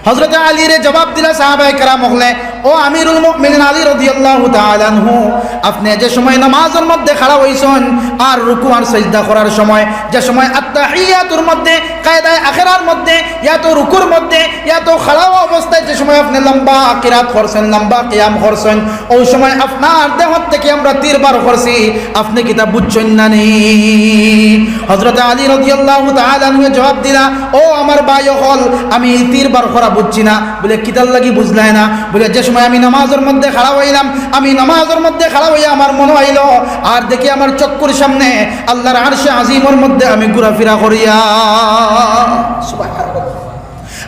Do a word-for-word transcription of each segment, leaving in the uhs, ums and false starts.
হযরতে আলীরে জবাব দিলা সাহাবায়ে কেরাম অকলে, "ও আমিরুল মুমিনিন আলী রাদিয়াল্লাহু তাআলা আনহু, আপনে যে সময় নামাজর মধ্যে খাড়া অইছইন, আর রুকু আর সিজদা করার সময়, যে সময় আত্তাহিয়াতুর মধ্যে, কায়দায়ে আখেরার মধ্যে, ইয়া তো রুকুর মধ্যে, ইয়া তো খাড়া অবস্থায় যে সময় আপনে লম্বা কিরাত করছইন, লম্বা কিয়াম করছইন, অউ সময় আপনার দেহ থাকি আমরা তীর বার করছি, আপনে কিতা বুঝছইন না নি?" হযরতে আলী রাদিয়াল্লাহু তাআলা আনহু জবাব দিলা, "ও আমার ভাই অকল, আমি তীর বার করা বুঝছি না।" বলে, "কিতার লাগি বুঝলায় না?" বলে, "যে সময় আমি নামাজর মধ্যে খাড়া অইলাম, আমি নামাজর মধ্যে খাড়া অইয়া আমার মনো অইলো, আর দেখি আমার চক্ষুর সামনে আল্লাহর আরশে আজিমর মধ্যে আমি ঘুরাফিরা করিয়ার।" সুবহানাল্লাহ।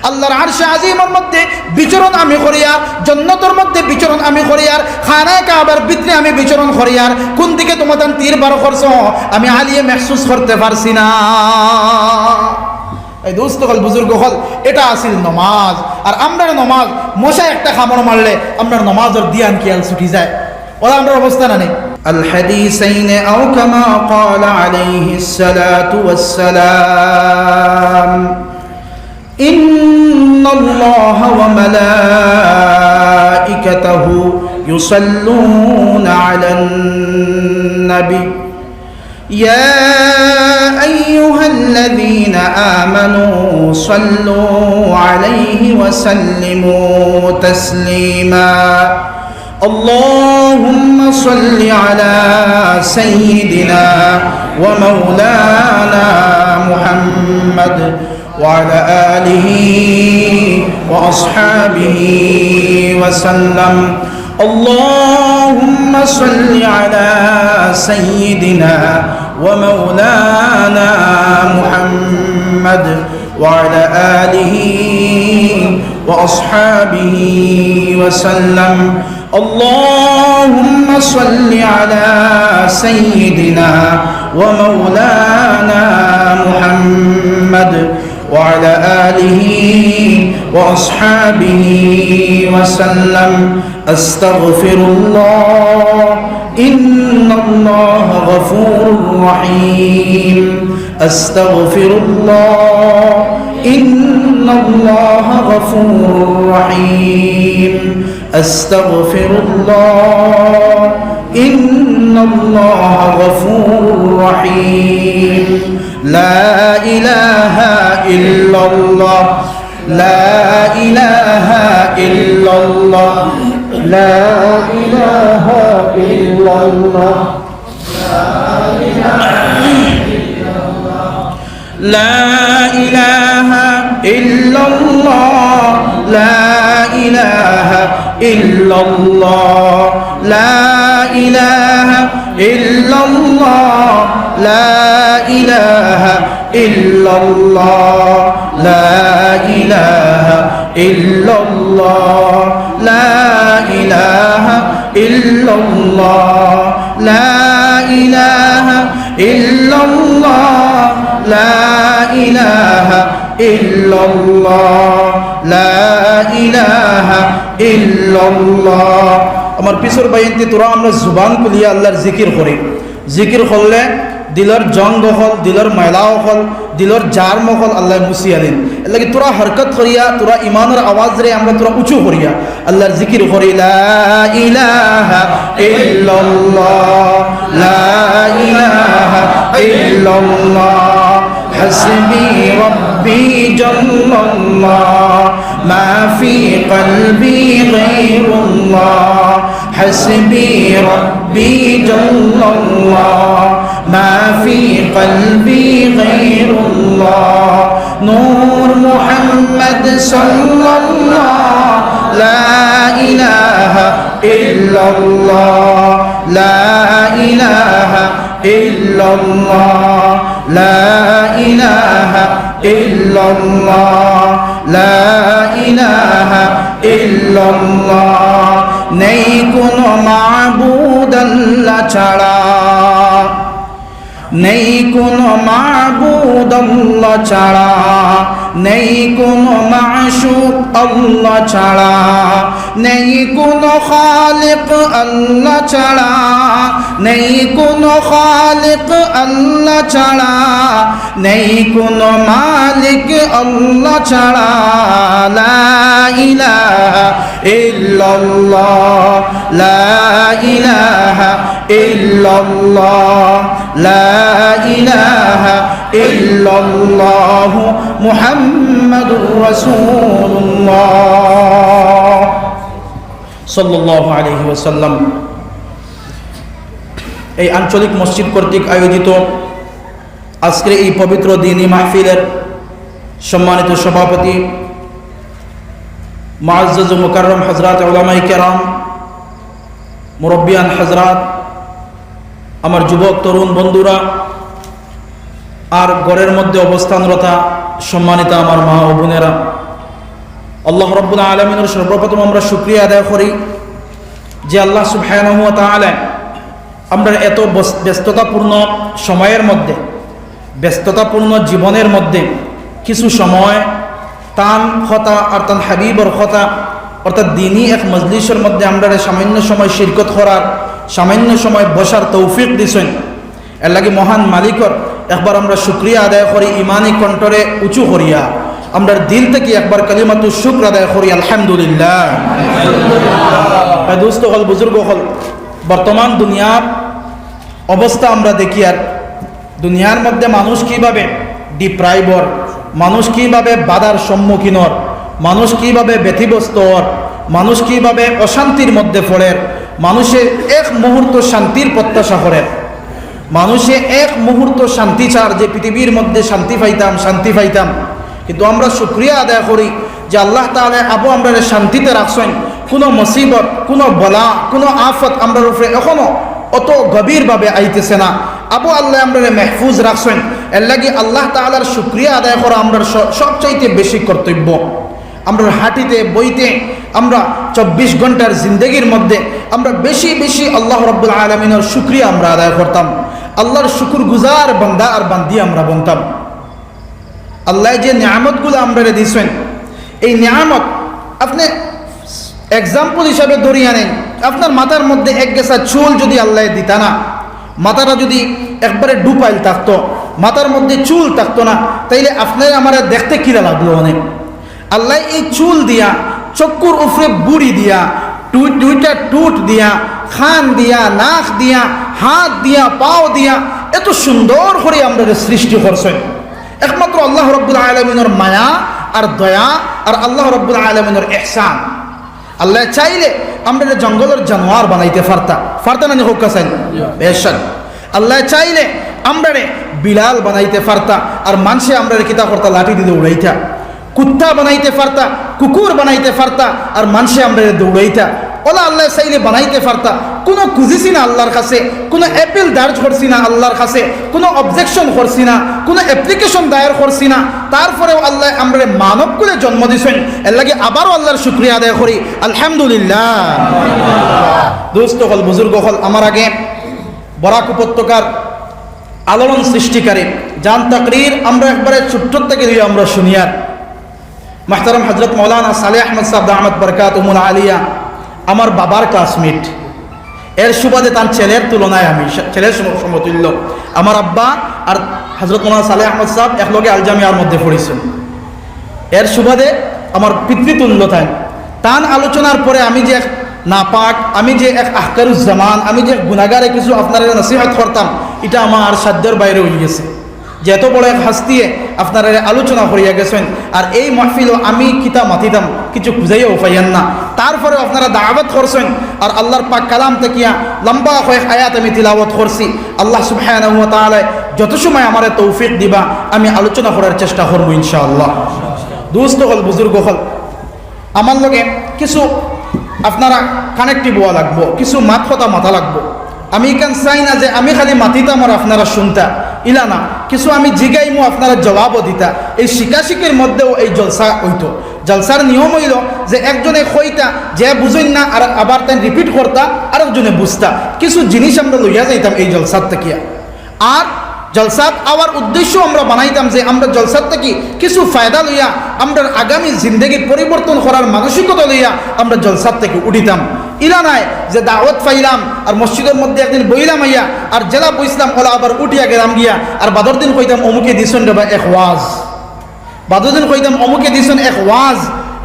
আল্লাহর আরশে আজিমর মধ্যে বিচরণ আমি করিয়ার, জন্নতর মধ্যে বিচরণ আমি করিয়ার, খানায়ে কাবার ভিতরে আমি বিচরণ করিয়ার। কুন দিকে তুমরা তান তীর বার করছো, আমি আলীয়ে মেহসুস করতে পারছি না। এই দোস্ত অকল, বুজুর্গ অকল, ইটা আছিল নমাজ। আর আমরার নমাজ, মশা একটা কামড় মারলে আমরার নমাজর ধিয়ান খিয়াল ছুটি যায়। অলা আমরার অবস্থা না নি? الحديثين أو كما قال عليه الصلاة والسلام. إن الله وملائكته يصلون على النبي. يا أيها الذين آمنوا صلوا عليه وسلموا تسليما. اللهم صل على سيدنا ومولانا محمد وعلى آله وأصحابه وسلم. اللهم صل على سيدنا ومولانا محمد وعلى آله وأصحابه وسلم. اللهم صل على سيدنا ومولانا محمد وعلى آله وأصحابه وسلم. أستغفر الله، إن الله غفور رحيم. أستغفر الله، إن الله غفور رحيم. أستغفر الله، إن الله غفور رحيم. لا إله إلا الله. لا إله إلا الله. لا إله إلا الله. لا إله إلا الله. لا إله إلا الله. لا إله إلا الله. لا إله إلا الله. لا إله إلا الله. لا إله إلا الله. لا إله إلا الله. لا إله إلا الله. لا إله إلا الله. আমার পিছর ভাইয়াইন্তে, তোরা আমরা জুবান খুলিয়া আল্লাহর জিকির করি। জিকির করলে দিলর জং অকল, দিলর ময়লা অকল, দিলর জার্ম অকল আল্লায় মুছিয়া দিন। এরলাগি তোরা হরকত করিয়া, তোরা ইমানর আওয়াজরে আমরা তোরা উঁচু করিয়া আল্লাহর জিকির করি। لا إله إلا الله. لا إله إلا الله. حسبي ربي جل الله. ما في قلبي غير الله. حسبي ربي جل الله. ما في قلبي غير الله. نور محمد صلى الله. لا إله إلا الله. لا إله إلا الله. لا إله إلا الله. لا إله إلا الله. নেই কোনো মাবুদ আল্লাহ ছাড়া। নেই কোনো মাবুদ আল্লাহ ছাড়া, নেই কোনো মাশুক আল্লাহ ছাড়া, নেই কোনো খালিক আল্লাহ ছাড়া, নেই কোনো খালিক আল্লাহ ছাড়া, নেই কোনো মালিক আল্লাহ ছাড়া। লা إلا الله، لا إله إلا الله، لا إله إلا الله، محمد رسول الله، صلى الله عليه وسلم। এই আঞ্চলিক মসজিদ কর্তৃক আয়োজিত আজকের এই পবিত্র দিনী মাহফিলের সম্মানিত সভাপতি, মুআজ্জাজ ও মুকাররম হযরত উলামায়ে কেরাম, মুরব্বিয়ান হযরত, আমার যুবক তরুণ বন্ধুরা, আর ঘরের মধ্যে অবস্থানরতা সম্মানিতা আমার মা ও বোনেরা, আল্লাহ রাব্বুল আলামিনের সর্বপ্রথম আমরা শুকরিয়া আদায় করি যে আল্লাহ সুবহানাহু ওয়া তাআলা আমরা এত বস-, ব্যস্ততাপূর্ণ সময়ের মধ্যে, ব্যস্ততাপূর্ণ জীবনের মধ্যে কিছু সময় তান কথা আর তান হাবিবর কথা, অর্থাৎ দিনী এক মজলিসের মধ্যে আমরারে সামান্য সময় শিরকত করার, সামান্য সময় বসার তৌফিক দিছইন। এর লাগি মহান মালিকর একবার আমরা শুকরিয়া আদায় করি, ইমানি কণ্ঠরে উঁচু করিয়া আমরার দিল থাকি একবার কালিমাতু শুকর আদায় করি, আলহামদুলিল্লাহ। এ দোস্ত অকল, বুজুর্গ অকল, বর্তমান দুনিয়ার অবস্থা আমরা দেখিয়ার, দুনিয়ার মধ্যে মানুষ কিভাবে ডিপ্রাইভ অর, মানুষ কিভাবে বাধার সম্মুখীন অর, মানুষ কিভাবে ব্যতিব্যস্ত অর, মানুষ কিভাবে অশান্তির মধ্যে পড়ের, মানুষে এক মুহূর্ত শান্তির প্রত্যাশা করের, মানুষে এক মুহূর্ত শান্তি চার যে পৃথিবীর মধ্যে শান্তি পাইতাম, শান্তি পাইতাম। কিন্তু আমরা শুকরিয়া আদায় করি যে আল্লাহ তাআলা আবু আমরারে শান্তিতে রাখছইন। কোনো মুসিবত, কোনো বলা, কোনো আফত আমরার উপরে এখনো অত গভীরভাবে আইতেছে না। আবু আল্লাহ আমরারে মেহফুজ রাখছইন। এর লাগি আল্লাহ তাআলার শুকরিয়া আদায় করা আমরার স-, সবচাইতে বেশি কর্তব্য। আমরার হাঁটিতে, বইতে, আমরা চব্বিশ ঘন্টার জিন্দেগির মধ্যে আমরা বেশি বেশি আল্লাহ রাব্বুল আলামিনের শুকরিয়া আমরা আদায় করতাম, আল্লাহর শুকুরগুজার বান্দা আর বান্দি আমরা বনতাম। আল্লাহ যে নিয়ামতগুলো আমরারে দিছইন, এই নিয়ামত আপনি এক্সাম্পল হিসাবে ধরিয়া নেন, আপনার মাথার মধ্যে এক গেছা চুল যদি আল্লাহ দিতা না, মাথাটা যদি একবারে ডুপাইল থাকতো, মাথার মধ্যে চুল থাকতো না, তাইলে আপনার আমারে দেখতে কিলা লাগলো অনেক। আল্লাহ এই চুল দিয়া, চক্ষুর উপরে বুড়ি দিয়া, টু-, দুইটা টুট দিয়া, খান দিয়া, নাক দিয়া, হাত দিয়া, পাও দিয়া, এত সুন্দর করে আমরারে সৃষ্টি করছইন। একমাত্র আল্লাহ রাব্বুল আলামিনের মায়া আর দয়া আর আল্লাহ রাব্বুল আলামিনের ইহসান। আল্লাহ চাইলে আমরারে জঙ্গলের জানোয়ার বানাইতে পারতা, পারতা না নি? হোক কাছেন বেশন। আল্লাহ চাইলে আমরারে বিড়াল বানাইতে পারতা, আর মানষে আমরারে কিতা করতা? লাঠি দিলে উড়াইতা। কুত্তা বানাইতে পারতা, কুকুর বানাইতে পারতা, আর মানষে আমরারে দৌড়াইতা। ওলা আল্লাহ চাইলে বানাইতে পারতা। কোনো খুঁজিছি না আল্লাহর কাছে, কোনো অ্যাপিল দার্জ করছি না আল্লাহর কাছে, কোনো অবজেকশন করছি না, কোনো অ্যাপ্লিকেশন দায়ের করছি না। তারপরেও আল্লাহ আমরারে মানব কুলে জন্ম দিছইন, এর লাগি আবারও আল্লাহর শুকরিয়া আদায় করি, আলহামদুলিল্লাহ। দোস্ত অকল, বুজুর্গ অকল, আমার আগে বরাক উপত্যকার আলোড়ন সৃষ্টিকারী যান তাকরির আমরা একবারে ছোট্ট থেকে লইয়া আমরা শুনিয়ার। মুহতারাম হযরত মাওলানা সালেহ আহমদ সাহেব দামাত বারকাতুহুমুল আলিয়া আমার বাবার ক্লাসমেট। এর সুবাদে তার ছেলের তুলনায় আমি, ছেলের সম-, সমতুল্য। আমার আব্বা আর হযরত মাওলানা সালেহ আহমদ সাহেব একলগে আল জামিয়ার মধ্যে পড়ছইন। এর সুবাদে আমার পিতৃতুল্য তাইন। তান আলোচনার পরে আমি যে এক নাপাক, আমি যে এক আহকারুজ্জামান, আমি যে এক গুনাগারে কিছু আপনারারে নসিহত করতাম, ইটা আমার সাধ্যর বাইরে অইগেছে। যে এত বড় এক হাস্তিয়ে আপনারারে আলোচনা করিয়া গেছইন, আর এই মাহফিলো আমি কিতা মাতিতাম, কিছু খুঁজাইয়াও পাইয়ার না। তারপরেও আপনারা দাওয়াত করছইন, আর আল্লাহর পাক কালাম থাকিয়া লম্বা কয়েক আয়াত আমি তিলাওয়াত করছি। আল্লাহ সুবহানাহু ওয়া তাআলা যত সময় আমারে তৌফিক দিবা, আমি আলোচনা করার চেষ্টা করবো ইনশাআল্লাহ। দোস্ত অকল, বুজুর্গ অকল, আমার লগে কিছু আপনারা কানেক্টিভ অওয়া লাগবো, কিছু মাত কথা মাতা লাগবো। আমি ইখান চাই না যে আমি খালি মাতিতাম আর আপনারা শুনতা, ইলা না। কিছু আমি জিগাইমু, আপনারা জবাবও দিতা। এই শিকাশিকির মধ্যেও এই জলসা অইতো। জলসার নিয়ম অইলো যে একজনে কইতা, যে বুঝইন না, আর আবার তাইন রিপিট করতা, আরকজনে বুঝতা। কিছু জিনিস আমরা লইয়া যাইতাম এই জলসার থাকিয়া। আর জলসাত আওয়ার উদ্দেশ্য আমরা বানাইতাম যে আমরা জলসাত থাকি কিছু ফায়দা লইয়া, আমরার আগামী জিন্দেগি পরিবর্তন করার মানসিকতা লইয়া আমরা জলসাত থাকি উঠিতাম। ইলা নায় যে দাওয়াত পাইলাম আর মসজিদর মধ্যে একদিন বইলাম আইয়া, আর যেলা বইছলাম ওলা আবার উঠিয়া গেলাম গিয়া, আর বাদর দিন কইতাম অমুকে দিছইন রে বা এক ওয়াজ, বাদর দিন কইতাম অমুকে দিছইন এক ওয়াজ,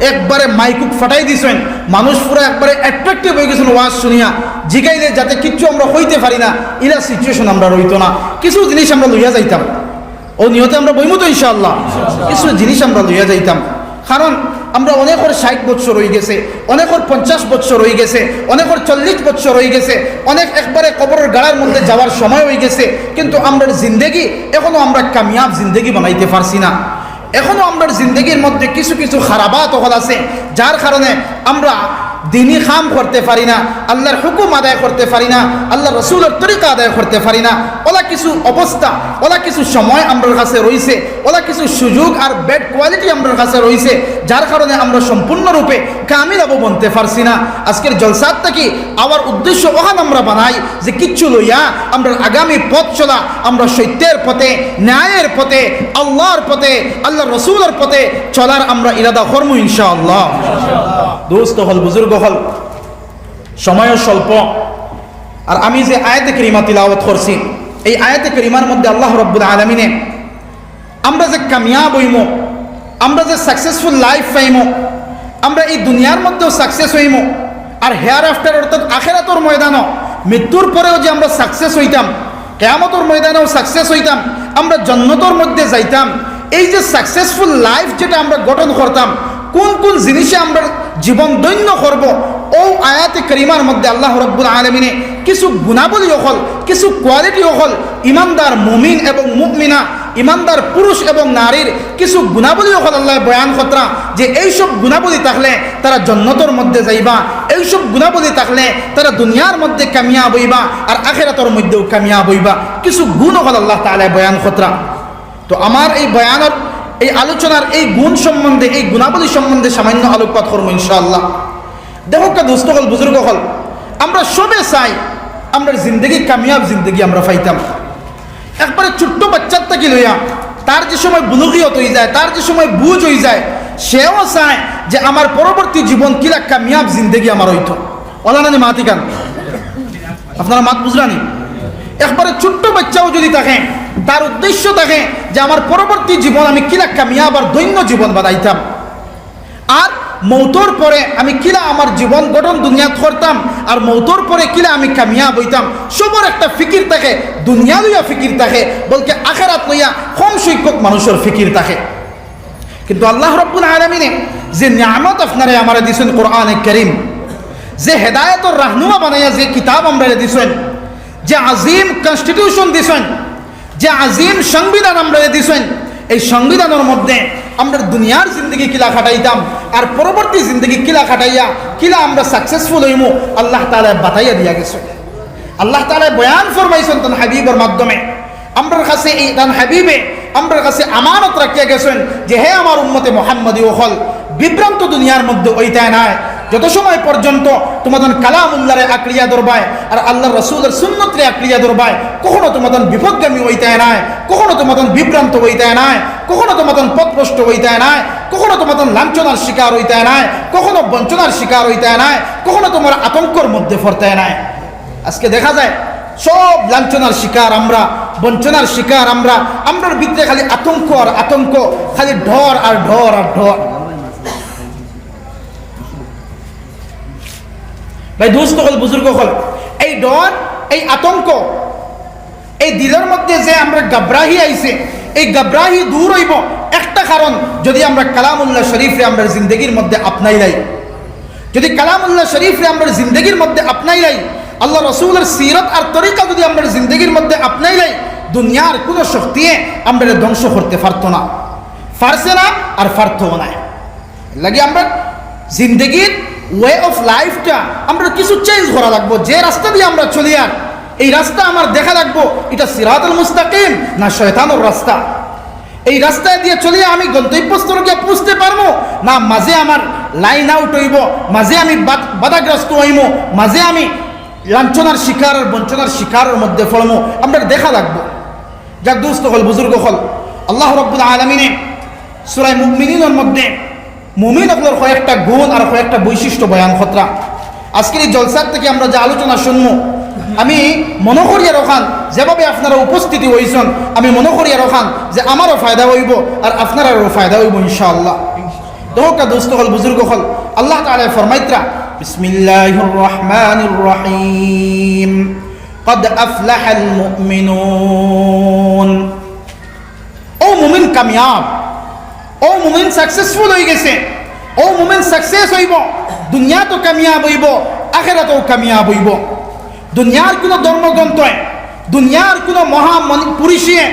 একবারে মাইকুক ফাটাই দিছইন, মানুষ পুরা একবারে অ্যাট্রাকটিভ অই গেছইন ওয়াজ শুনিয়া। জিগাইলে যাতে কিচ্ছু আমরা কইতে পারি না, ইলা সিচুয়েশন আমরা রইতো না। কিছু জিনিস আমরা লইয়া যাইতাম, অউ নিয়তে আমরা বইমু তো ইনশাআল্লাহ। কিছু জিনিস আমরা লইয়া যাইতাম, কারণ আমরা অনেকর ষাইট বছর অই গেছে, অনেকর পঞ্চাশ বছর অই গেছে, অনেকর চল্লিশ বছর অই গেছে, অনেক একবারে কবরর গাড়ার মধ্যে যাওয়ার সময় অই গেছে, কিন্তু আমরার জিন্দেগি এখনো আমরা কামিয়াব জিন্দেগি বানাইতে পারছি না। এখনো আমরার জিন্দেগির মধ্যে কিছু কিছু খারাপাত অকল আছে, যার কারণে আমরা দিনি কাম করতে পারি না, আল্লাহর হুকুম আদায় করতে পারি না, আল্লাহর রসুলর তরিকা আদায় করতে পারি না। অলা কিছু অবস্থা, অলা কিছু সময় আমরার কাছে রইছে, অলা কিছু সুযোগ আর ব্যাড কোয়ালিটি আমরার কাছে রইছে, যার কারণে আমরা সম্পূর্ণরূপে কামিয়াব বনতে পারছি না। আজকের জলসাত থাকি আমার উদ্দেশ্য অখান আমরা বানাই যে কিচ্ছু লইয়া আমরার আগামী পথ চলা, আমরা সত্যের পথে, ন্যায়ের পথে, আল্লাহর পথে, আল্লাহর রসুলর পথে চলার আমরা ইরাদা করমু ইনশাআল্লাহ। দোস্ত অকল, বুজুর্গ অকল, সময়ও স্বল্প, আর আমি যে আয়াতে করিমা তিলাওয়াত করছি, এই আয়াতে করিমার মধ্যে আল্লাহ রাব্বুল আলামিনে আমরা যে কামিয়াব অইমু, আমরা যে সাকসেসফুল লাইফ পাইমু, আমরা এই দুনিয়ার মধ্যেও সাকসেস অইমু, আর হেয়ার আফটার অর্থাৎ আখেরাতর ময়দানও, মৃত্যুর পরেও যে আমরা সাকসেস অইতাম, কিয়ামতর ময়দানও সাকসেস অইতাম, আমরা জন্নতর মধ্যে যাইতাম। এই যে সাকসেসফুল লাইফ যেটা আমরা গঠন করতাম, কুন কুন জিনিসে আমরার জীবন ধন্য করব, অউ আয়াতে করিমার মধ্যে আল্লাহ রাব্বুল আলামিনে কিছু গুণাবলী অকল, কিছু কোয়ালিটি অকল ইমানদার মুমিন এবং মুমিনা, ইমানদার পুরুষ এবং নারীর কিছু গুণাবলী অকল আল্লায় বয়ান কররা যে এইসব গুণাবলী থাকলে তারা জন্নতর মধ্যে যাইবা, এইসব গুণাবলী থাকলে তারা দুনিয়ার মধ্যে কামিয়াব অইবা আর আখেরাতর মধ্যেও কামিয়াব অইবা। কিছু গুণ অকল আল্লাহ তাআলায় বয়ান কররা। তো আমার এই বয়ানর, এই আলোচনার এই গুণ সম্বন্ধে, এই গুণাবলী সম্বন্ধে সামান্য আলোকপাত করমু ইনশাআল্লাহ। দেখউক্কা দোস্ত অকল, বুজুর্গ অকল, আমরা সবে চাই আমরার জিন্দেগি কামিয়াব জিন্দেগি আমরা পাইতাম। একবারে ছোট্ট বাচ্চার থাকি লইয়া তার যে সময় বুলুগিয়ত অই যায়, তার যে সময় বুঝ অই যায়, সেও চায় যে আমার পরবর্তী জীবন কিলা কামিয়াব জিন্দেগি আমার অইতো। অলা নানি মাতিকান? আপনারা মাত বুজরা নি? একবারে ছোট্ট বাচ্চাও যদি থাকে, তার উদ্দেশ্য থাকে যে আমার পরবর্তী জীবন আমি কিলা কামিয়াব আর ধন্য জীবন বানাইতাম। আর মৌতর পরে আমি কিলা আমার জীবন গঠন দুনিয়াত করতাম, আর মৌতর পরে কিলা আমি কামিয়াব অইতাম, সবর একটা ফিকির থাকে, দুনিয়া লইয়া ফিকির থাকে, বলকে আখেরাত লইয়া কম সংখ্যক মানুষর ফিকির থাকে। কিন্তু আল্লাহ রাব্বুল আলামিনে যে নিয়ামত আপনারে আমারে দিছইন কোরআনে করিম, যে হেদায়েতর রাহনুমা বানাইয়া যে কিতাব আমরারে দিছইন, যে আজিম কনস্টিটিউশন দিছইন, যে আজিম সংবিধান আমরারে দিছইন, এই সংবিধানর মধ্যে আমরা দুনিয়ার জিন্দেগি কিলা কাটাইতাম আর পরবর্তী জিন্দেগি কিলা কাটাইয়া কিলা আমরা সাকসেসফুল অইমু, আল্লাহ তাআলায় বাতাইয়া দিয়া গেছইন। আল্লাহ তাআলায় বয়ান ফরমাইছইন তান হাবিবর মাধ্যমে। আমরার কাছে এই তান হাবিবে আমরার কাছে আমানত রাখিয়া গেছইন যে, হে আমার উম্মতে মুহাম্মদী অকল, বিভ্রান্ত দুনিয়ার মধ্যে অইতায় নায়। যত সময় পর্যন্ত তুমাতান কালামুল্লাহরে আঁকড়িয়া ধরবায় আর আল্লাহর রাসূলর সুন্নতরে আঁকড়িয়া ধরবায়, কখনো তুমাতান বিপথগামী অইতায় নায়, কখনো তুমাতান বিভ্রান্ত অইতায় নায়, কখনো তুমাতান পথভ্রষ্ট অইতায় নায়, কখনো তুমাতান লাঞ্ছনার শিকার অইতায় নায়, কখনো বঞ্চনার শিকার অইতায় নায়, কখনো তুমার আতঙ্কর মধ্যে পড়তায় নায়। আজকে দেখা যায় সব লাঞ্ছনার শিকার আমরা, বঞ্চনার শিকার আমরা, আমরার ভিতরে খালি আতঙ্ক আর আতঙ্ক, খালি ডর আর ডর আর ডর। ভাই, দোস্ত অকল, বুজুর্গ অকল, এই ডর, এই আতঙ্ক, এই দিলর মধ্যে যে আমরার গাবরাহি আইছে, এই গাবরাহি দূর অইবো একটা কারণ, যদি আমরা কালামুল্লাহ শরীফরে আমরার জিন্দেগির মধ্যে আপনাইলাই। যদি কালামুল্লাহ শরীফরে আমরার জিন্দেগির মধ্যে আপনাইলাই, আল্লাহ রসুলর সিরত আর তরিকা যদি আমরার জিন্দেগির মধ্যে আপনাইলাই, দুনিয়ার কুনু শক্তিয়ে আমরারে ধ্বংস করতে পারতো না, পারছে না আর পারতোও নায়। লাগি আমরার জিন্দেগির ওয়ে অফ লাইফটা আমরার কিছু চেঞ্জ করা লাগবো। যে রাস্তা দিয়া আমরা চলিয়ার, এই রাস্তা আমার দেখা লাগবো, ইটা সিরাতুল মুস্তাকিম না শয়তানর রাস্তা। এই রাস্তায় দিয়া চলিয়া আমি গন্তব্যস্থলে গিয়া পৌঁছতে পারমু, না মাঝে আমার লাইন আউট অইবো, মাঝে আমি বাধ-, বাধাগ্রস্ত অইমু, মাঝে আমি লাঞ্ছনার শিকার আর বঞ্চনার শিকারর মধ্যে পড়মু, আমরার দেখা লাগবো। যাক দোস্ত অকল, বুজুর্গ অকল, আল্লাহ রাব্বুল আলামিনে সূরা মুমিনুনর মধ্যে মুমিন অকলর কয়েকটা গুণ আর কয়েকটা বৈশিষ্ট্য বয়ান কররা। আজকের এই জলসার থাকি আমরা যে আলোচনা শুনমু, আমি মনো করিয়ার অখান যেভাবে আপনারা উপস্থিতি অইছইন, আমি মনো করিয়ার অখান যে আমারও ফায়দা অইবো আর আপনারারও ফায়দা অইবো ইনশাআল্লাহ। দেখউক্কা দোস্ত অকল, বুজুর্গ অকল, আল্লাহ তাআলায় ফরমাইতরা, বিসমিল্লাহির রহমানির রহিম, কদ আফলাহাল মুমিনুন। অউ মুমিন কামিয়াব, অউ মুমিন successful অইগেছে, অউ মুমিন success অইবো, দুনিয়াতও কামিয়াব অইবো, আখেরাতও কামিয়াব অইবো। দুনিয়ার কুনু ধর্মগ্রন্থে, দুনিয়ার কুনু মহা মনি-, পুরুষে,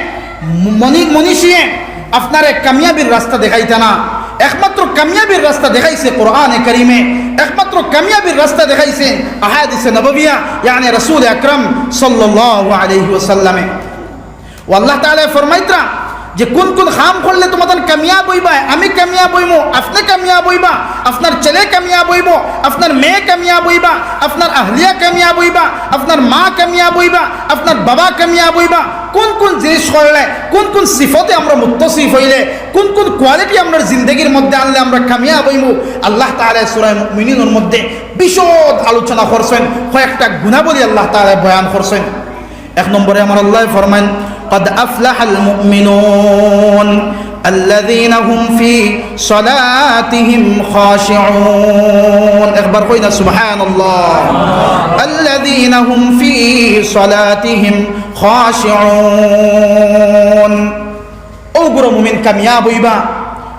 মনি-, মনীষীয়ে আপনারে কামিয়াবির রাস্তা দেখাইতা না। একমাত্র কামিয়াবির রাস্তা দেখাইছে কোরআনে কারিমে, একমাত্র কামিয়াবির রাস্তা দেখাইছে আহাদিসে নববিয়া, ইয়ানি রাসূল আকরাম সাল্লাল্লাহু আলাইহি ওয়াসাল্লামে। অউ আল্লাহ তাআলায় ফরমাইতরা যে কুন কুন কাম করলে তুমরা কামিয়াব অইবা, আমি কামিয়াব অইমু, আপনে কামিয়াব অইবা, আপনার ছেলে কামিয়াব অইবো, আপনার মেয়ে কামিয়াব অইবা, আপনার আহলিয়া কামিয়াব অইবা, আপনার মা কামিয়াব অইবা, আপনার বাবা কামিয়াব অইবা। কুন কুন জিনিস করলে, কুন কুন সিফতে আমরা মুত্তাসিফ অইলে, কুন কুন quality আমরার জিন্দেগির মধ্যে আনলে আমরা কামিয়াব অইমু, আল্লাহ তাআলায় সূরা মুমিনুনর মধ্যে বিশদ আলোচনা করছইন, কয়েকটা গুণাবলী আল্লাহ তাআলায় বয়ান করছইন। এক নম্বরে আমার আল্লায় ফরমাইন, "কদ আফলাহাল মুমিনুন, আল্লাযীনা হুম ফী সালাতিহিম খাশিউন।" একবার কই না, সুবহানাল্লাহ। "আল্লাযীনা হুম ফী সালাতিহিম খাশিউন।" অউগুরা মুমিন কামিয়াব অইবা,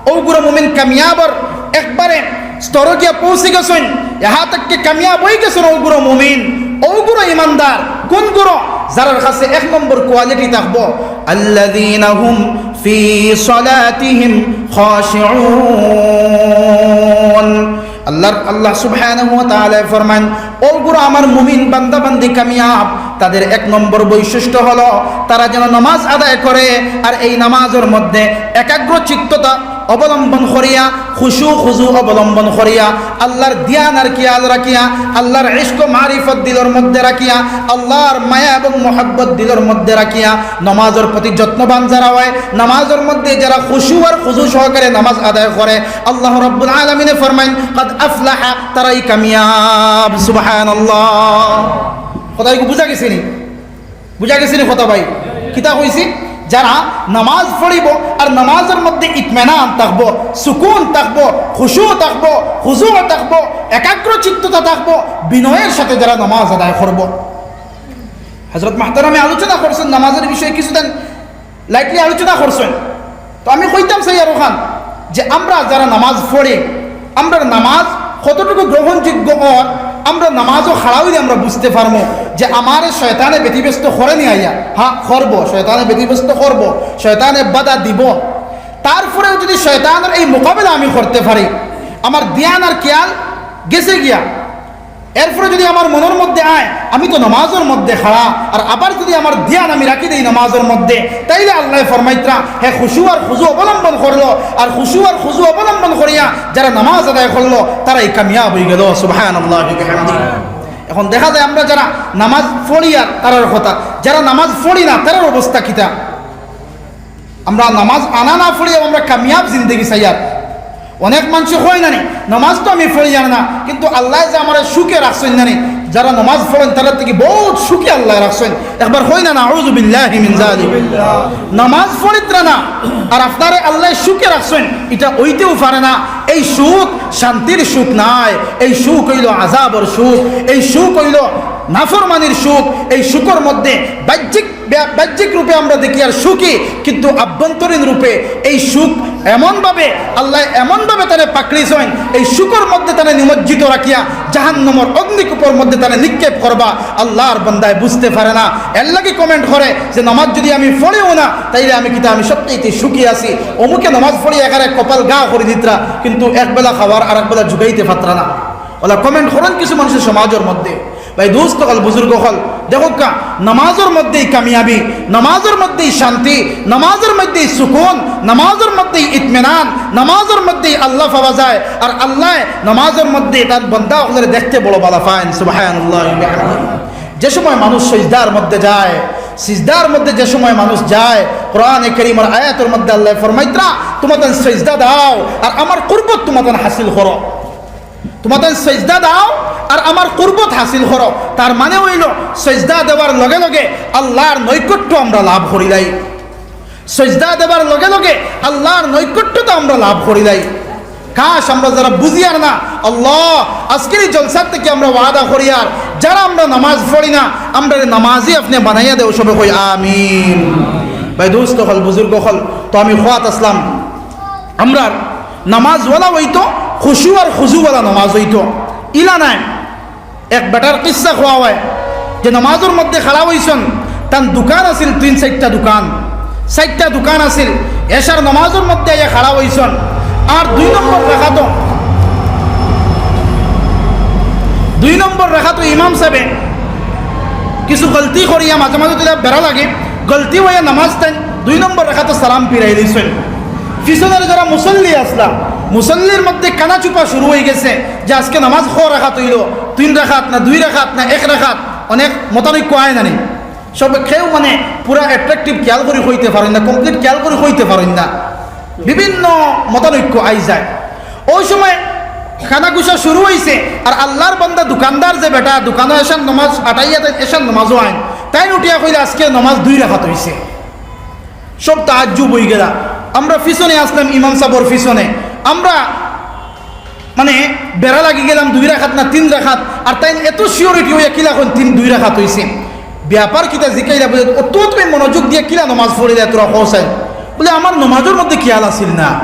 অউগুরা মুমিন কামিয়াবর একবারে স্তরো গিয়া পৌঁছি গেছইন, ইহা থাকি কামিয়াব অইগেছইন অউগুরা মুমিন, অউগুরা ইমানদার। কুনগুরা? যারার কাছে এক নম্বর quality থাকবো, আল্লাযীনা হুম ফী সালাতিহিম খাশিউন। আল্লাহর, আল্লাহ সুবহানাহু ওয়া তাআলায় ফরমাইন, অউগুরা আমার মুমিন বান্দা বান্দি কামিয়াব, তাদের এক নম্বর বৈশিষ্ট্য হলো তারা যেন নামাজ আদায় করে, আর এই নামাজর মধ্যে একাগ্র চিত্ততা অবলম্বন করিয়া, খুশু খুজু অবলম্বন করিয়া, আল্লাহর ধ্যান আর খেয়াল রাখিয়া, আল্লাহর ইশক মারিফত দিলর মধ্যে রাখিয়া, আল্লাহর মায়া এবং মহব্বত দিলর মধ্যে রাখিয়া, নামাজর প্রতি যত্নবান যারা হয়, নামাজর মধ্যে যারা খুশু আর খুজু সহকারে নামাজ আদায় করে, আল্লাহ রাব্বুল আলামিনে ফরমাইন, "কদ আফলাহা", তারাই কামিয়াব। সুবহানাল্লাহ। কথা ইগু বুঝা গেছে নি? বুঝা গেছে নি কথা ভাই? কিতা কইছি? যারা নামাজ পড়িবো আর নামাজর মধ্যে ইতমিনান থাকবো, সুকুন থাকবো, খুশু থাকবো, খুজু থাকবো, একাগ্র চিত্ততা থাকবো, বিনয়ের সাথে যারা নামাজ আদায় করবো। হযরত মুহতারামে আলোচনা করছইন নামাজর বিষয়ে, কিছুদিন lightly আলোচনা করছইন। তো আমি কইতাম চাই আর অখান যে আমরা যারা নামাজ পড়ি, আমরার নামাজ কতটুকু গ্রহণযোগ্য অর, আমরা নামাজো খাড়া অইলে আমরা বুঝতে পারমু যে আমারে শয়তানে ব্যতিব্যস্ত করে নি আইয়া। হ্যাঁ, করবো, শয়তানে ব্যতিব্যস্ত করবো, শয়তানে বাধা দিবো। তারপরেও যদি শয়তানর এই মোকাবেলা আমি করতে পারি, আমার ধ্যান আর খেয়াল গেছে গিয়া, এরপরে যদি আমার মনর মধ্যে আয়, আমি তো নামাজর মধ্যে খাড়া, আর আবার যদি আমার ধ্যান আমি রাখি দেই নামাজর মধ্যে, তাইলে আল্লায় ফরমাইতরা, হে খুশু আর খুজু অবলম্বন করলো, আর খুশু আর খুজু অবলম্বন করিয়া যারা নামাজ আদায় করলো, তারাই কামিয়াব অইগেলো। সুবহানাল্লাহি ওয়া বিহামদিহি। এখন দেখা যায় আমরা যারা নামাজ পড়ি আর তারার কথা, যারা নামাজ পড়ি না তারার অবস্থা কিতা? আমরা নামাজ আনা না পড়িয়াও আমরা কামিয়াব জিন্দেগি চাইয়ার। অনেক মানষে কয় না নি, "নামাজ তো আমি পড়িয়ার না, কিন্তু আল্লায় যে আমারে সুখে রাখছইন না নি।" যারা নামাজ পড়ইন তারার থাকি বউত সুখে আল্লায় রাখছইন। একবার কই না, "নাউযুবিল্লাহি মিন যালিক।" নামাজ পড়িতরা না, আর আপনারে আল্লায় সুখে রাখছইন, ইটা অইতেও পারে না। এই সুখ শান্তির সুখ নায়, এই সুখ অইলো আযাবর সুখ, এই সুখ অইলো নাফরমানির সুখ। এই সুখর মধ্যে বাহ্যিক বে-, বাহ্যিক রূপে আমরা দেখি আর সুখী, কিন্তু আভ্যন্তরীণ রূপে এই সুখ এমনভাবে আল্লায় এমনভাবে তারে পাকড়িছইন, এই সুখর মধ্যে তারে নিমজ্জিত রাখিয়া জাহান্নামর অগ্নিকূপর মধ্যে তারে নিক্ষেপ করবা। আল্লাহর বান্দায় বুঝতে পারে না, এর লাগি comment করে যে, "নামাজ যদি আমি পড়িও না, তাইলে আমি কিতা, আমি সবচাইতে সুখী আছি।" অমুকে নামাজ পড়ি একেবারে কপাল গা করি দিতরা, কিন্তু এক বেলা খাওয়ার আর এক বেলা জুগাইতে পারতরা না। অলা comment করইন কিছু মানষে সমাজর মধ্যে। ভাই, দোস্ত অকল, বুজুর্গ অকল, দেখউক্কা, নামাজর মধ্যেই কামিয়াবি, নামাজর মধ্যেই শান্তি, নামাজর মধ্যেই সুকুন, নামাজর মধ্যেই ইতমিনান, নামাজর মধ্যেই আল্লাহ পাওয়া যায়। আর আল্লায় নামাজর মধ্যে তান বান্দা অকলরে দেখতে বড় ভালা পাইন। সুবহানাল্লাহ। যে সময় মানুষ সিজদার মধ্যে যায়, সিজদার মধ্যে যে সময় মানুষ যায়, কোরআনে কারীমর আয়াতর মধ্যে আল্লায় ফরমাইতরা, "তুমরা তান সিজদা দাও আর আমার কুরবত তুমরা তান হাসিল করো।" তুমরা তান সিজদা দাও আর আমার কুরবত হাসিল করো। তার মানে অইলো, সিজদা দেওয়ার লগে লগে আল্লাহর নৈকট্য আমরা লাভ করিলাই। সিজদা দেওয়ার লগে লগে আল্লাহর নৈকট্যতা আমরা লাভ করিলাই। কাশ আমরা যারা বুঝিয়ার না, আল্লাহ, আজকের এই জলসার থাকি আমরা ওয়াদা করিয়ার, যারা আমরা নামাজ পড়ি না, আমরারে নামাজি আপনে বানাইয়া দেও, সবে কই আমিন। ভাই দোস্ত অকল, বুজুর্গ অকল, তো আমি কওয়াত আছলাম, আমরার নামাজ অলা অইতো, খুশু আর খুজু অলা নামাজ অইতো, ইলা নায়। এক বেটার কিচ্ছা কওয়া অয় যে নামাজর মধ্যে খাড়া অইছইন, তান দোকান আছিল তিন চাইরটা দোকান, চাইরটা দোকান আছিল, এশার নামাজর মধ্যে আইয়া খাড়া অইছইন। আর দুই নম্বর রাকাতো, দুই নম্বর রাকাতো ইমাম সাবে কিছু গলতি করিয়া মাঝে মাঝে তুলে বেড়া লাগে, গলতি অইয়া নামাজ তাইন দুই নম্বর রাকাতো সালাম ফিরাই দিছইন। পিছনের যারা মুসল্লি আছলা, মুসল্লির মধ্যে কানাচুপা শুরু অইগেছে যে আজকে নামাজ ক রাকাত অইলো, তিন রাকাত না, দুই রাকাত না, এক রাকাত, অনেক মতানৈক্য আয় না নি। সব কেউ মানে পুরা attractive খেয়াল করি কইতে পারইন না, complete খেয়াল করি কইতে পারইন না, বিভিন্ন মতানৈক্য আই যায়। ওই সময় কানাঘুষা শুরু অইছে, আর আল্লার বান্দা দোকানদার যে বেটা, দোকানো এশার নামাজ আটাইয়া তাইন এশার নামাজও আইন, তাইন উঠিয়া কইলা, "আজকে নামাজ দুই রাকাত অইছে।" সব তাজ্জুব অইগেলা। আমরা পিছনে আছলাম ইমাম সাবর পিছনে, আমরা মানে বেড়া লাগি গেলাম দুই রাকাত না তিন রাকাত, আর তাইন এত surety অইয়া কিলা কইন তিন দুই রাকাত অইছে। ব্যাপার কিতা জিকাইলা বুলে, "ও তো তুমি মনোযোগ দিয়া কিলা নামাজ পড়িলায় তোরা কও চাইন?" বুলে, "আমার নামাজর মধ্যে খেয়াল আছিল না,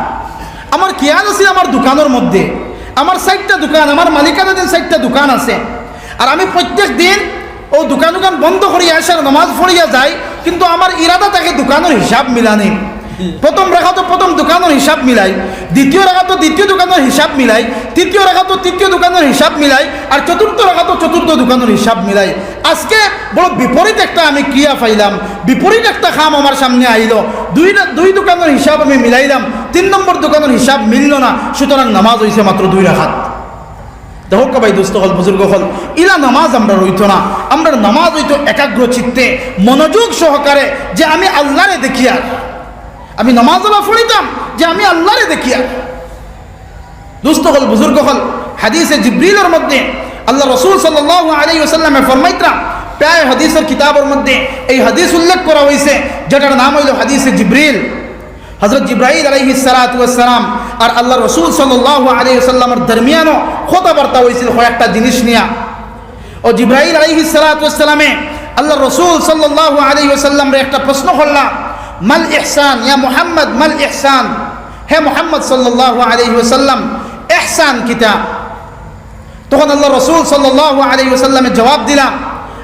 আমার খেয়াল আছিল আমার দোকানর মধ্যে, আমার চাইরটা দোকান, আমার মালিকানাধীন চাইরটা দোকান আছে, আর আমি প্রত্যেক দিন ও দোকান উকান বন্ধ করিয়া এশার নামাজ পড়িয়া যাই, কিন্তু আমার ইরাদা থাকে দোকানর হিসাব মিলানি। প্রথম রাকাতো প্রথম দোকানর হিসাব মিলাই, দ্বিতীয় রাকাতো দ্বিতীয় দোকানর হিসাব মিলাই, তৃতীয় রাকাতো তৃতীয় দোকানর হিসাব মিলাই, আর চতুর্থ রাকাতো চতুর্থ দোকানর হিসাব মিলাই। আজকে বড় বিপরীত একটা আমি ক্রিয়া পাইলাম, বিপরীত একটা কাম আমার সামনে আইলো। দুই রা-, দুই দোকানর হিসাব আমি মিলাইলাম, তিন নম্বর দোকানর হিসাব মিললো না, সুতরাং নামাজ অইছে মাত্র দুই রাকাত।" দেখউক্কা ভাই দোস্ত অকল, বুজুর্গ অকল, ইলা নামাজ আমরার অইতো না। আমরার নামাজ অইতো একাগ্র চিত্তে, মনোযোগ সহকারে, যে আমি আল্লারে দেখিয়ার। আমি নামাজ অলা পড়িতাম যে আমি আল্লারে দেখিয়ার। দোস্ত অকল, বুজুর্গ অকল, হাদিসে জিব্রিলর মধ্যে আল্লার রসুল সাল্লাল্লাহু আলাইহি ওয়াসাল্লামে ফরমাইতরা, প্রায় হাদিসর কিতাবর মধ্যে এই হাদিস উল্লেখ করা অইছে, যেটার নাম অইলো হাদিসে জিব্রিল। হযরত জিব্রাইল আলাইহিস সালাতু ওয়াস সালাম আর আল্লার রসুল সাল্লাল্লাহু আলাইহি ওয়াসাল্লামর দরমিয়ানো কথাবার্তা অইছিল কয়েকটা জিনিস নিয়া। ও জিব্রাইল আলাইহিস সালাতু ওয়াস সালামে আল্লার রসুল সাল্লাল্লাহু আলাইহি ওয়াসাল্লামরে একটা প্রশ্ন করলা, "মাল ইহসান ইয়া মুহাম্মদ, মাল ইহসান?" হে মুহাম্মদ সাল্লাল্লাহু আলাইহি ওয়াসাল্লাম, ইহসান কিতা? তখন আল্লার রসুল সাল্লাল্লাহু আলাইহি ওয়াসাল্লামে জবাব দিলা,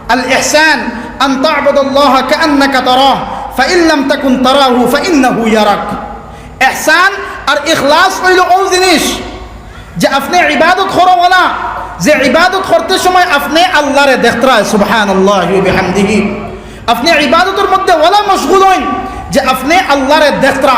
"আল ইহসান আন তা'বুদাল্লাহা কাআন্নাকা তারাহ, ফাইন লাম তাকুন তারাহু ফাইন্নাহু ইয়ারাক।" ইহসান আর ইখলাস অইলো অউ জিনিস যে আপনে ইবাদত করো অলা, যে ইবাদত করতে সময় আপনে আল্লারে দেখতরা, সুবহানাল্লাহি ওয়া বিহামদিহি। আপনে ইবাদতর মধ্যে অলা মশগুল অইন যে আপনে আল্লারে দেখতরা।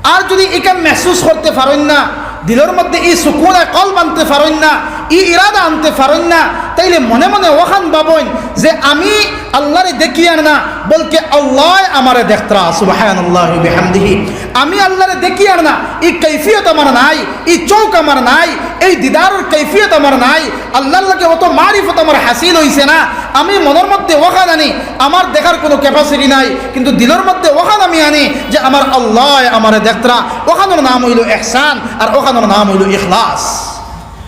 আর যুদি ইখান মেহসুস করতে পারইন না, দিলর মধ্যে ই সুকুনে কলব আনতে পারইন না, ই ইরাদা আনতে পারইন না, তাইলে মনে মনে অখান ভাবইন যে আমি আল্লারে দেখিয়ার না, বলকে আল্লায় আমারে দেখতরা। সুবহানাল্লাহি বিহামদিহি। আমি আল্লারে দেখিয়ার না, ই কৈফিয়ত আমার নাই, ই চউখ আমার নাই, এই দিদারর কৈফিয়ত আমার নাই, আল্লার লগে অত মারিফত আমার হাসিল অইছে না। আমি মনর মধ্যে অখান আনি, আমার দেখার কুনু capacity নাই, কিন্তু দিলর মধ্যে অখান আমি আনি যে আমার আল্লায় আমারে দেখতরা। অখানর নাম অইলো ইহসান, আর অখানর নাম অইলো ইখলাস।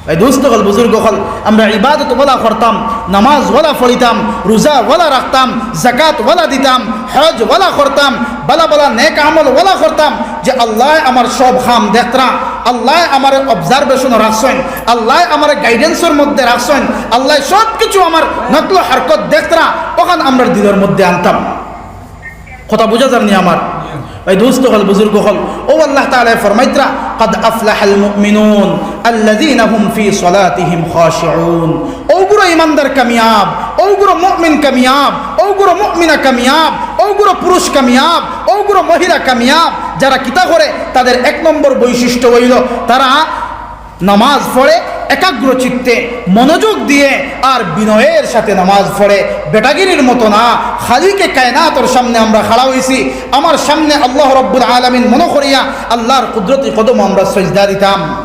ভাই দোস্ত অকল, বুজুর্গ অকল, আমরা ইবাদত অলা করতাম, নামাজ অলা পড়িতাম, রোজা অলা রাখতাম, যাকাত অলা দিতাম, হজ অলা করতাম, বালা বালা নেক আমল অলা করতাম, যে আল্লায় আমার সব কাম দেখতরা, আল্লায় আমারে observation-ও রাখছইন, আল্লায় আমারে guidance-র মধ্যে রাখছইন, আল্লায় সব কিছু আমার নকল হরকত দেখতরা, অখান আমরার দিলর মধ্যে আনতাম। কথা বুঝা যার নি আমার? ভাই দোস্ত অকল, বুজুর্গ অকল, অউ আল্লাহ তাআলায় ফরমাইতরা, "কাদ আফলাহাল মুমিনুন আল্লাযীনা হুম ফী সালাতিহিম খাশিউন।" অউগুইন ইমানদার কামিয়াব, অউগুইন মুমিন কামিয়াব, অউগুইন মুমিনা কামিয়াব, অউগুইন পুরুষ কামিয়াব, অউগুইন মহিলা কামিয়াব, যারা কিতা করে, তাদের এক নম্বর বৈশিষ্ট্য অইলো তারা নামাজ পড়ে একাগ্র চিত্তে, মনোযোগ দিয়া আর বিনয়ের সাথে নামাজ পড়ে, বেটাগিরির মতো না। খালিকে কায়নাতর সামনে আমরা খাড়া অইছি, আমার সামনে আল্লাহ রাব্বুল আলামিন মনো করিয়া আল্লার কুদরতি কদমো আমরা সইজদা দিতাম।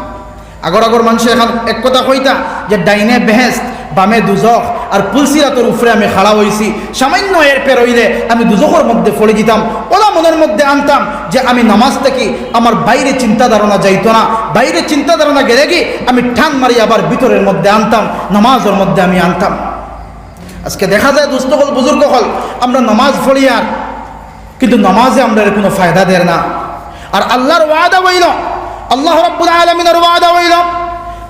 আগর আগর মানষে অখন এক কথা কইতা যে ডাইনে বেহেশত, বামে দুজখ, আর পুলসিরাতর উপরে আমি খাড়া অইছি, সামান্য এরফের অইলে আমি দুজখর মধ্যে পড়ি যিতাম। অলা মনর মধ্যে আনতাম যে আমি নামাজ থাকি আমার বাইরে চিন্তা ধারণা যাইতো না, বাইরে চিন্তা ধারণা গেলেগি আমি টান মারি আবার ভিতরর মধ্যে আনতাম, নামাজর মধ্যে আমি আনতাম। আজকে দেখা যায় দোস্ত অকল, বুজুর্গ অকল, আমরা নামাজ পড়িয়ার কিন্তু নামাজে আমরারে কুনু ফায়দা দের না। আর আল্লার ওয়াদা অইলো, আল্লাহ রাব্বুল আলামিনর ওয়াদা অইলো,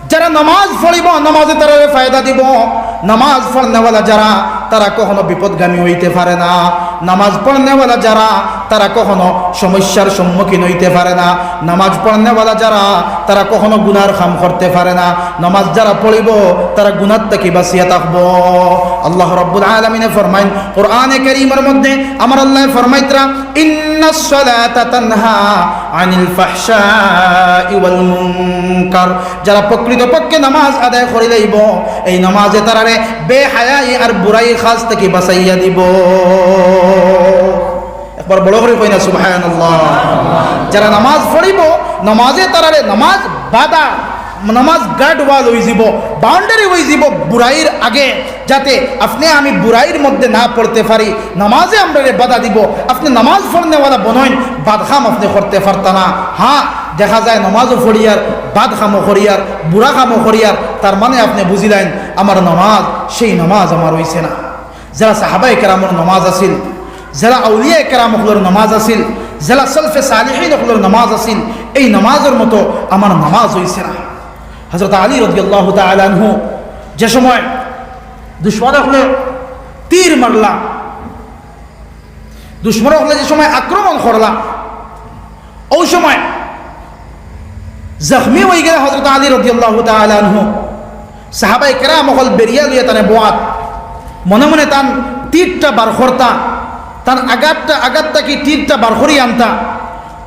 যারা নামাজ পড়িবো, নামাজে তারারে ফায়দা দিবো। নামাজ পড়নেওয়ালা যারা, তারা কখনো বিপদগামী অইতে পারে না। নামাজ পড়নেওয়ালা যারা, তারা কখনো সমস্যার সম্মুখীন অইতে পারে না। নামাজ পড়নেওয়ালা যারা, তারা কখনো গুনার কাম করতে পারে না। নামাজ যারা পড়িবো, তারা গুনার থাকি বাঁচিয়া থাকবো। আল্লাহ রাব্বুল আলামিনে ফরমাইন কোরআনে কারীমর মধ্যে, আমার আল্লায় ফরমাইতরা, "ইন্নাস সালাতা তানহা আনিল ফাহশাই ওয়াল মুনকার।" যারা প্রকৃতপক্ষে নামাজ আদায় করি লাইবো, এই নামাজে তারারে বেহায়াই আর বুরাইর কাজ থাকি বাঁচাইয়া দিবো। একবার বড় করি কই না সুবহানাল্লাহ। যারা নামাজ পড়িবো, নামাজে তারারে, নামাজ বাধা, নামাজ গার্ড ওয়াল অইযিবো, বাউন্ডারি অইযিবো বুরাইর আগে, যাতে আপনে আমি বুরাইর মধ্যে না পড়তে পারি। নামাজে আমরারে বাধা দিবো, আপনে নামাজ পড়নেওয়ালা বনইন, বাদ কাম আপনে করতে পারতা না। হ্যাঁ, দেখা যায় নামাজও পড়িয়ার, বাদ কামও করিয়ার, বুরা কামও করিয়ার, তার মানে আপনে বুঝিলাইন আমার নামাজ সেই নামাজ আমার অইছে না। যেলা সাহাবায়ে কেরামর নামাজ আছিল, যেলা আউলিয়ায়ে কেরাম অকলর নামাজ আছিল, যেলা সলফে সালিহিন অকলর নামাজ আছিল, এই নামাজর মতো আমার নামাজ অইছে না। হযরত আলী রাদিয়াল্লাহু তাআলা আনহু যে সময় দুশমন অকলে তীর মারলা, দুশমন অকলে যে সময় আক্রমণ করলা, অউ সময় জখমি অইগেলা হযরত আলী রাদিয়াল্লাহু তাআলা আনহু। সাহাবায়ে কেরাম অকল বেড়িয়া লইয়া তানে বওয়াত, মনে মনে তান তীরটা বার করতা, তান আঘাতটা, আঘাত থাকি তীরটা বার করি আনতা।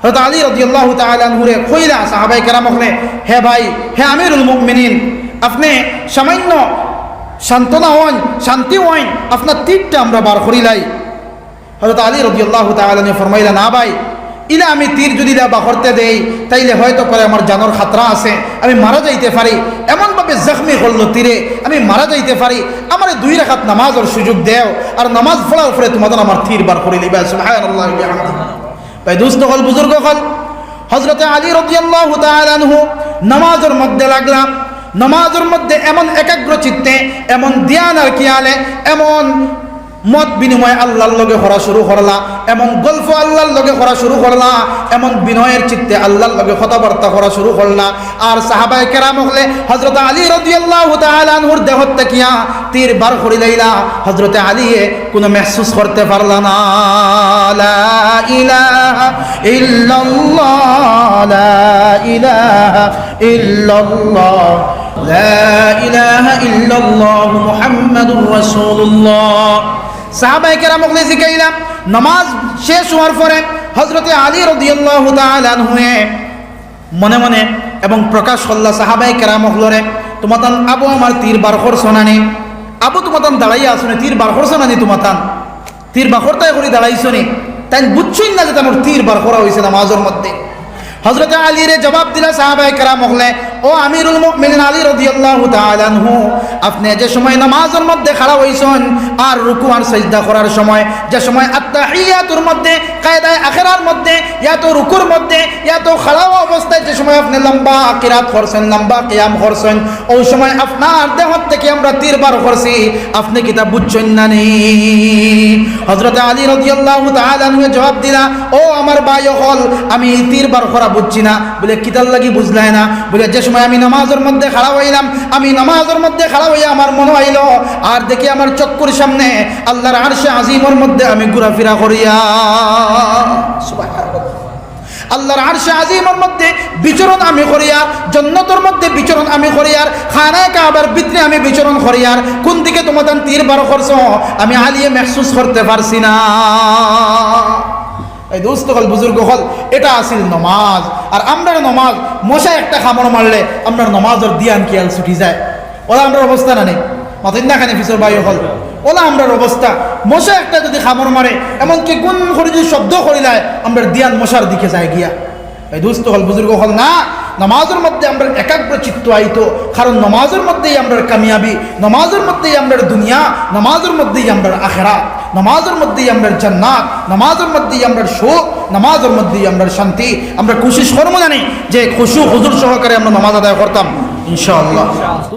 হযরত আলী রাদিয়াল্লাহু তাআলা আনহুরে কইলা সাহাবায়ে কেরাম অকলে, "হে ভাই, হে আমিরুল মুমিনিন, আপনে সামান্য সান্ত্বনা অইন, শান্তি অইন, আপনার তীরটা আমরা বার করিলাই।" হযরত আলী রাদিয়াল্লাহু তাআলা আনহু ফরমাইলা, "না ভাই, ইলা আমি তীর যুদি ইলা বাখরতে দেই, তাইলে হয়তো করে আমার জানর খাতরা আছে, আমি মারা যাইতে পারি। এমনভাবে জখমি করলো তীরে, আমি মারা যাইতে পারি। আমারে দুই রাকাত নামাজর সুযোগ দেও, আর নামাজ পড়ার পরে তুমাতান আমার তীর বার করি লিবা।" সুবহানাল্লাহি ওয়া বিহামদিহি। ভাই দোস্ত অকল, বুজুর্গ অকল, হযরতে আলী রাদিয়াল্লাহু তাআলা আনহু নামাজর মধ্যে লাগলা, নামাজর মধ্যে এমন একাগ্র চিত্তে, এমন ধ্যান আর খিয়ালে, এমন মত বিনিময় আল্লাহর লগে করা শুরু করলা, এমন গল্প আল্লাহর লগে করা শুরু করলা, এমন বিনয়ের চিত্তে আল্লাহর লগে কথাবার্তা করা শুরু করলা। আর সাহাবায়ে কেরাম অকলে হযরত আলী রাদিয়াল্লাহু তাআলা আনহুর দেহ থাকিয়া তীর বার করি লাইলা, হযরতে আলীয়ে কুনু মেহসুস করতে পারলা না। লা ইলাহা ইল্লাল্লাহ, লা ইলাহা ইল্লাল্লাহ, লা ইলাহা ইল্লাল্লাহ মুহাম্মাদুর রাসূলুল্লাহ। সাহাবায়ে কেরাম অকলে জিকাইলা, নামাজ শেষ অওয়ার পরে হযরতে আলী রাদিয়াল্লাহু তাআলা আনহুয়ে মনে মনে এবং প্রকাশ করলা সাহাবায়ে কেরাম অকলরে, "তুমাতান আবু আমার তীর বার করছো না নি? আবু তুমাতান দাঁড়াইয়া আছো নি? তীর বার করছো না নি তুমাতান? তীর বাখরতায় করি দাঁড়াইছো নি?" তাইন বুঝছইন না যে তানর তীর বার করা অইছে নামাজর মধ্যে। হযরতে আলীরে জবাব দিলা সাহাবায়ে কেরাম অকলে, "ও আমিরুল মুমিনিন আলী রাদিয়াল্লাহু তাআলা আনহু, আপনে যে সময় নামাজর মধ্যে খাড়া অইছইন আর রুকু আর সিজদা করার সময়, যে সময় আত্তাহিয়াতুর মধ্যে কায়দায়ে আখেরার মধ্যে, ইয়া তো রুকুর মধ্যে, ইয়া তো খাড়া অবস্থায় যে সময় আপনে লম্বা কিরাত করছইন, লম্বা কিয়াম করছইন, অউ সময় আপনার দেহ থাকি আমরা তীর বার করছি, আপনে কিতা বুঝছইন না নি?" হযরতে আলী রাদিয়াল্লাহু তাআলা আনহু জবাব দিলা, "ও আমার ভাই অকল, আমি ই তীর বার করা বুঝছি না।" বুলে, "কিতার লাগি বুঝলায় না?" বুলে, "যে সময় আমি নামাজর মধ্যে খাড়া অইলাম, আমি নামাজর মধ্যে খাড়া অইয়া আমার মনো আইলো, আর দেখি আমার চক্ষুর সামনে আল্লাহর আরশে আজিমর মধ্যে আমি ঘুরাফিরা করিয়া।" সুবহানাল্লাহ। আল্লাহর আরশে আজিমর মধ্যে বিচরণ আমি করিয়ার, জন্নতর মধ্যে বিচরণ আমি করিয়ার, খানায়ে কাবার ভিতরে আমি বিচরণ করিয়ার, কুন দিকে তুমাতান তীর বার করছো, আমি আলীয়ে মেহসুস করতে পারছি না। এই দোস্ত অকল, বুজুর্গ অকল, ইটা আছিল নমাজ। আর আমরার নমাজ, মশা একটা কামড় মারলে আমরার নমাজর ধিয়ান খিয়াল ছুটি যায়। অলা আমরার অবস্থা না নি? মাতইন না কেনে পিছর ভাই অকল? অলা আমরার অবস্থা। মশা একটা যুদি কামড় মারে, এমনকি গুন করি যুদি শব্দ করিলায়, আমরার ধিয়ান মশার দিকে যায় গিয়া। এই দোস্ত অকল, বুজুর্গ অকল, না, নমাজর মধ্যে আমরার একাগ্র চিত্ত আইতো, কারণ নমাজর মধ্যেই আমরার কামিয়াবি, নমাজর মধ্যেই আমরার দুনিয়া, নমাজর মধ্যেই আমরার আখেরাত, নমাজর মধ্যেই আমরার জান্নাত, নমাজর মধ্যেই আমরার সুখ, নমাজর মধ্যেই আমরার শান্তি। আমরা কোশিশ করমু জানি যে খুশু হুজুর সহকারে আমরা নমাজ আদায় করতাম, ইনশাআল্লাহ।